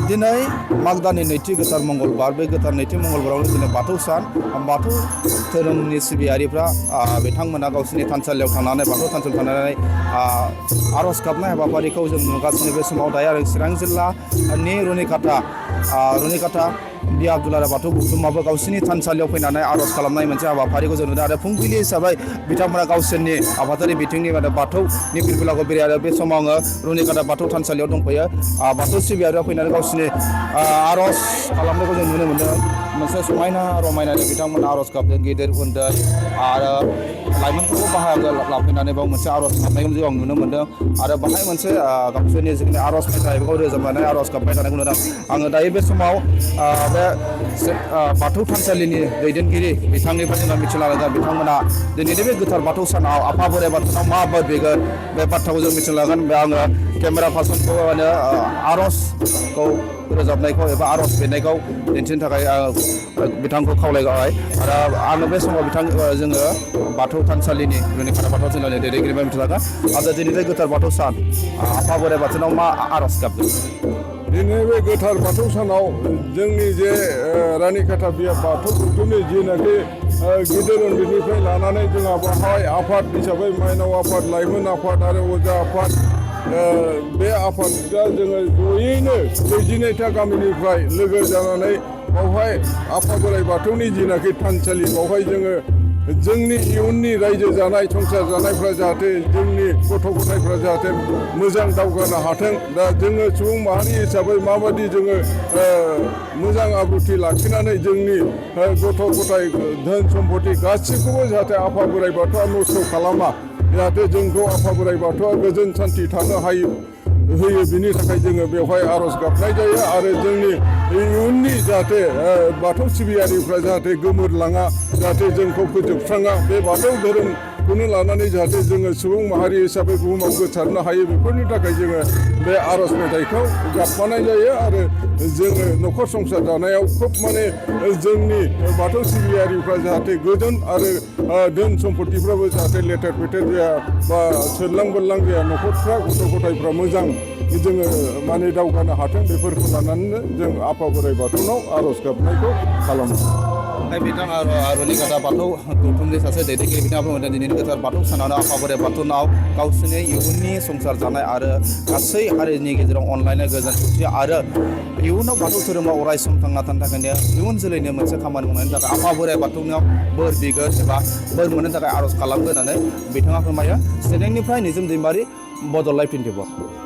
दिनै माग दाननि नैथि गोथार मंगलबार बे गोथार नैथि मंगलबारावनो दिनै बाथौ सान बाथौ धोरोमनि सिबियारिफ्रा बिथांमोना गावसिनि थानसालियाव थांनानै बाथौ थानसालियाव थांनानै आर'ज गाबनाय हाबाफारिखौ जों नुगासिनो बे समाव दायो आरो चिरां जिल्लानि रुनिकाटा बि आब्दुलारा बाथौ बुथुमाबो गावसिनि थानसालियाव फैनानै आर'ज खालामनाय मोनसे हाबाफारिखौ जों नुदों आरो फुंबिलि हिसाबै बिथांमोना गावसोरनि आबादारि बिथिंनि बाथौनि फिरफिलाखौ बेरायो आरो बे समाव आङो रुनिकाटा बाथौ थानसालियाव दंफैयो बाथौ सिबियारिया फैनानै गावसिनि आर'ज खालामनायखौ जों नुनो मोन्दों मोनसे समायना रमायनानि बिथांमोना आर'ज गाबदों गेदेर उन्दै आरो लाइमोनफोरखौ बाहागो लाफैनानै बाव मोनसे आर'ज गाबनायखौ जों नुनो मोन्दों आरो बाहाय मोनसे गावसोरनि जोंनि आर'ज मेथाइ बेखौ रोजाबनानै आर'ज गाबबाय थानायखौ नुदों आङो दायो बे समाव बे बाथौ थानसालिनि दैदेनगिरि बिथांनिफ्राय जोङो मिथिना लागोन बिथांमोना दिनैनि बे गोथार बाथौ सानाव आफा बोराइ बाथौनाव मा बोर बिगोन बे बाथ्राखौ जों मिथिना लागोन बे आङो केमेरा पार्सनखौ आर'जखौ रोजाबनायखौ एबा आर'ज बिनायखौ दिन्थिनो थाखाय बिथांखौ खावलायबाय आरो आङो बे समाव जोङो बाथौ थानसालिनि रुनिकाटा बाथौ थानसालिनि दैदेनगिरिनिफ्राय मिथिना लागोन आरो दिनैनि गोथार बाथौ सान आफा बोराइ बाथौनाव मा आर'ज गाबदों दिनै बे गोथार बाथौ सानाव जोंनि जे रुनिकाटा बाथौ बुथुमनि जिनाखि गिदिर उन्दैनिफ्राय लानानै जोंहा बाहाय आफाद हिसाबै माइनाव आफाद लाइमोन आफाद आरो अजा आफाद बे आफादा जोङो जयैनो 39था गामिनिफ्राय लोगो जानानै बावहाय आफा बोराइ बाथौनि जिनाखि थानसालि बावहाय जोङो जोंनि इयुननि रायजो जानाय संसार जानायफ्रा जाहाथे जोंनि गथ' गथायफ्रा जाहाथे मोजां दावगानो हाथों दा जोङो सुबुं माहारि हिसाबै माबायदि जोङो मोजां आब्रुथि लाखिनानै जोंनि गथ' गथाय धोन सम्पति गासैखौबो जाहाथे आफा बोराइ बाथौआ नस्थ' खालामा जाहाथे जोंखौ आफा बोराइ बाथौआ गोजोन सान्थि थानो होयो बिनि थाखाय जोङो बेवहाय आर'ज गाबनाय जायो आरो जोंनि इयुननि जाहाथे बाथौ सिबियारिफ्रा जाहाथे गोमोरलाङा जाहाथे जोंखौ फोजोबस्राङा बे बाथौ धोरोमखौनो लानानै जाहाथे जोङो सुबुं माहारि हिसाबै बुहुमाव गोसारनो हायो बेफोरनि थाखाय जोङो बे आर'ज मेथाइखौ गाबफानाय जायो आरो जोङो न'खर संसार दानायाव खोब माने जोंनि बाथौ सिबियारिफ्रा जाहाथे गोजोन आरो धोन सम्पतिफ्राबो जाहाथे लेथेर फेथेर जाया बा सोरलां बोरलां जाया न'खरफ्रा गथ' गथायफ्रा मोजां जोङो माने दावगानो हाथों बेफोरखौ लानानैनो जों आफा बोराइ बाथौनाव आर'ज गाबनायखौ खालामो बिथाङा रुनिकाटा बाथौ गौथुमनि सासे दैदेनगिरि बिथाङा बुंदों दिनैनि गोथार बाथौ सानावनो आफा बोराइ बाथौनाव गावसोरनि इयुननि संसार जानाय आरो गासै हारिनि गेजेराव अनलायनाय गोजोन खौसे आरो इयुनाव बाथौ धोरोमाव अरायसम थांना थानो थाखायनो इयुन जोलैनो मोनसे खामानि मावनायनि थाखाय आफा बोराइ बाथौनाव बोर बिगोन एबा बोर मोननो थाखाय आर'ज खालामगोन होननानै बिथाङा फोरमायो चिरांनिफ्राय निजोम दैमारि बड'लेण्ड 24